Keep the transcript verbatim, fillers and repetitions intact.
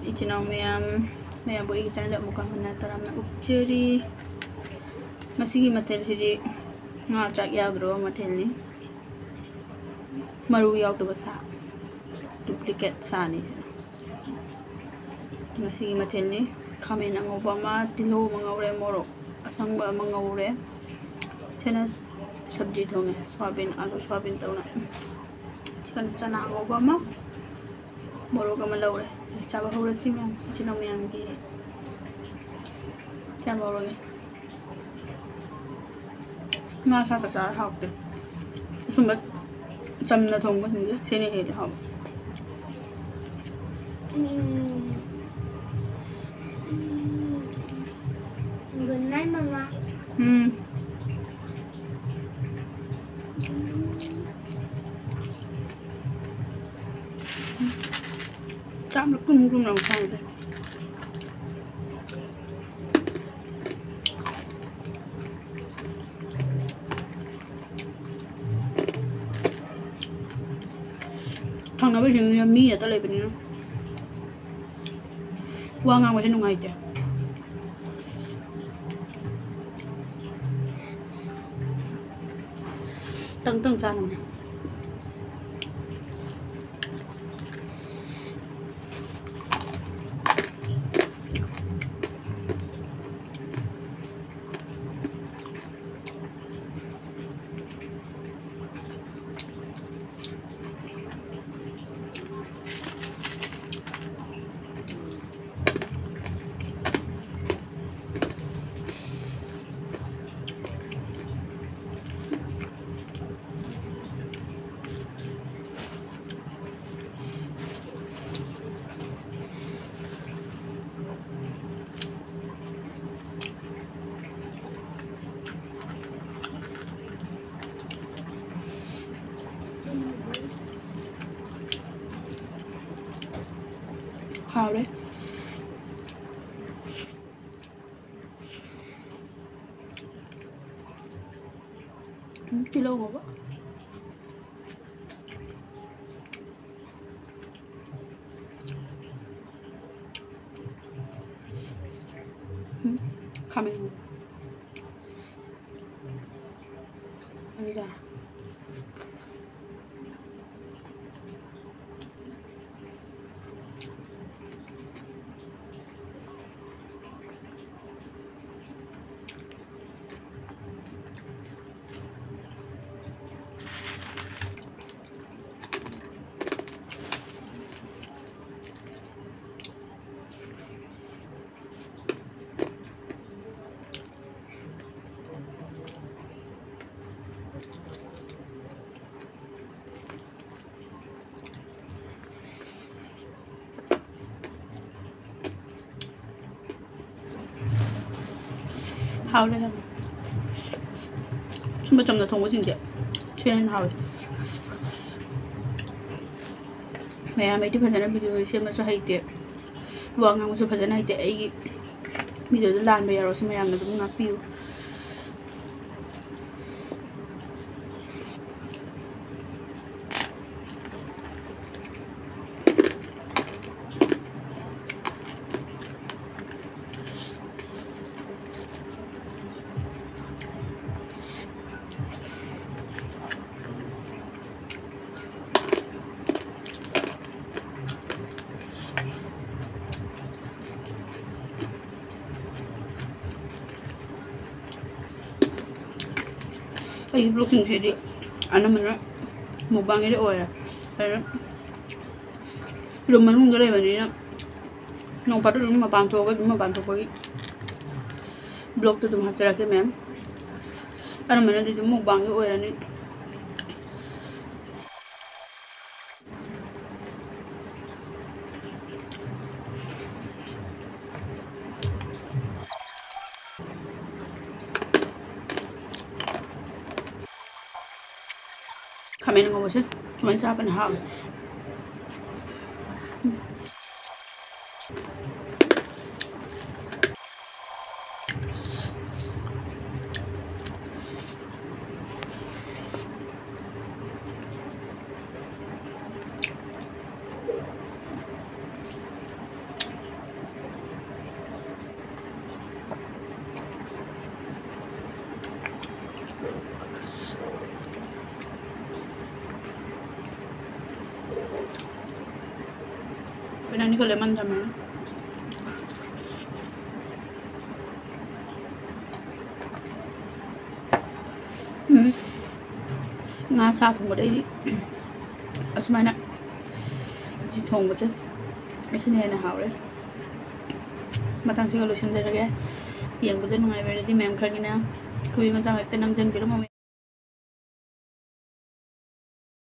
ꯏꯆꯤꯟ ꯏꯅꯥꯎ ꯃꯌꯥꯝ, ꯃꯌꯥꯝꯕꯨ ꯑꯩꯒꯤ ꯆꯦꯅꯦꯜꯗ ꯑꯃꯨꯛꯀ ꯍꯟꯅ ꯇꯔꯥꯝꯅ ꯑꯣꯛꯆꯔꯤ꯫ ꯉꯁꯤꯒꯤ ꯃꯊꯦꯜꯁꯤꯗꯤ ꯉꯥ ꯆꯥꯛ ꯌꯥꯎꯗ꯭ꯔꯕ ꯃꯊꯦꯜꯅꯤ꯫ ꯃꯔꯨ ꯌꯥꯎꯗꯕ ꯁꯥ, duplicate ꯁꯥꯅꯤ꯫ ꯉꯁꯤꯒꯤ ꯃꯊꯦꯜꯅꯤ꯫ ꯈꯥꯃꯦꯟ ꯑꯉꯧꯕ ꯑꯃ, ꯇꯤꯜꯍꯧ ꯑꯃ ꯉꯧꯔꯦ, ꯃꯣꯔꯣꯛ ꯑꯁꯪꯕ ꯑꯃ ꯉꯧꯔꯦ꯫ ꯁꯤꯅ ꯁꯕꯖꯤ ꯊꯣꯡꯉꯦ, ꯁꯣꯌꯥꯕꯤꯟ, ꯑꯂꯨ ꯁꯣꯌꯥꯕꯤꯟ ꯇꯧꯅ꯫ ꯁꯤꯒꯅ ꯆꯅꯥ ꯑꯉꯧꯕ ꯑꯃ, ꯃꯣꯔꯣꯛ ꯑꯃ ꯂꯧꯔꯦ꯫ ꯆꯥꯕ ꯍꯧꯔꯁꯤ ꯃꯌꯥꯝ, ꯏꯆꯤꯟ ꯏꯅꯥꯎ ꯃꯌꯥꯝꯒꯤ ꯆꯥꯕ ꯍꯧꯔꯒꯦ꯫ ꯉꯥ ꯁꯥꯇ ꯆꯥꯔ ꯍꯥꯎꯇꯦ꯫ ꯑꯁꯨꯝꯕ ꯆꯝꯅ ꯊꯣꯡꯕꯁꯤꯡꯁꯦ ꯁꯤꯅ ꯍꯦꯜꯂꯦ ꯍꯥꯎꯕ꯫ ꯎꯝ꯫ ꯎꯝ꯫ Good night, ꯃꯃꯥ꯫ ꯎꯝ꯫ ꯆꯥꯝꯅ ꯀꯨꯝ ꯀꯨꯝ ꯂꯥꯎ ꯆꯥꯏꯗ꯫ ꯊꯪꯅꯕꯁꯤꯡꯗꯨꯅ ꯃꯤ ꯉꯥꯛꯇ ꯂꯩꯕꯅꯤꯅ ꯋꯥ ꯉꯥꯡꯕꯁꯦ ꯅꯨꯡꯉꯥꯏꯇꯦ꯫ ꯇꯪ ꯇꯪ ꯆꯥꯅꯕꯅꯦ꯫ ꯍꯥꯎꯔꯦ꯫ ꯎꯝ, ꯇꯤꯜꯍꯧ ꯉꯧꯕ꯫ ꯈꯥꯃꯦꯟ꯫ ꯑꯗꯨꯗ꯫ ꯍꯥꯎꯔꯦ, ꯍꯥꯎꯔꯦ꯫ ꯁꯨꯝꯕ ꯆꯝꯅ ꯊꯣꯡꯕꯁꯤꯡꯁꯦ ꯁꯤꯅ ꯍꯦꯟꯅ ꯍꯥꯎꯋꯦ꯫ ꯃꯌꯥꯝ ꯑꯩꯗꯤ ꯐꯖꯅ video ꯁꯦꯝꯕꯁꯨ ꯍꯩꯇꯦ, ꯋꯥ ꯉꯥꯡꯕꯁꯨ ꯐꯖꯅ ꯍꯩꯇꯦ꯫ ꯑꯩꯒꯤ videoꯗ ꯂꯥꯟꯕ ꯌꯥꯎꯔꯁꯨ ꯃꯌꯥꯝꯅ ꯑꯗꯨꯝ ꯉꯥꯛꯄꯤꯌꯨ꯫ ꯑꯩꯒꯤ vlogꯁꯤꯡꯁꯤꯗꯤ ꯑꯅꯝꯕꯅ mukbangꯒꯤꯗꯤ ꯑꯣꯏꯔꯦ꯫ ꯑꯗꯨꯅ room ꯃꯅꯨꯡꯗ ꯂꯩꯕꯅꯤꯅ ꯅꯣꯡ ꯐꯥꯗꯣꯛ ꯑꯗꯨꯝ ꯃꯄꯥꯟ ꯊꯣꯛꯑꯒ ꯑꯗꯨꯝ ꯃꯄꯥꯟ ꯊꯣꯛꯄꯒꯤ vlogꯇ ꯑꯗꯨꯝ ꯍꯥꯞꯆꯔꯛꯀꯦ ꯃꯌꯥꯝ꯫ ꯑꯅꯝꯕꯅꯗꯤ ꯑꯗꯨꯝ mukbangꯒꯤ ꯑꯣꯏꯔꯅꯤ꯫ ꯈꯥꯃꯦꯟ ꯉꯧꯕꯁꯦ ꯁꯨꯃꯥꯏꯅ ꯆꯥꯕꯅ ꯍꯥꯎꯋꯦ꯫ ꯑꯩꯒ ꯂꯦꯃꯟ ꯆꯝꯃꯦ꯫ ꯎꯝ꯫ ꯉꯥ ꯁꯥ ꯊꯣꯡꯕꯗꯩꯗꯤ ꯑꯁꯨꯃꯥꯏꯅ ꯁꯤ ꯊꯣꯡꯕꯁꯦ ꯑꯁꯤꯅ ꯍꯦꯟꯅ ꯍꯥꯎꯔꯦ꯫ ꯃꯇꯥꯡꯁꯤꯒ ꯂꯣꯏꯁꯤꯟꯖꯔꯒꯦ꯫ ꯌꯦꯡꯕꯗ ꯅꯨꯡꯉꯥꯏꯕ ꯑꯣꯏꯔꯗꯤ ꯃꯌꯥꯝ ꯈꯪꯉꯤꯅ ꯈꯨꯕꯤ ꯃꯆꯥ ꯍꯦꯛꯇ ꯅꯝꯖꯟꯕꯤꯔꯝꯃꯣ꯫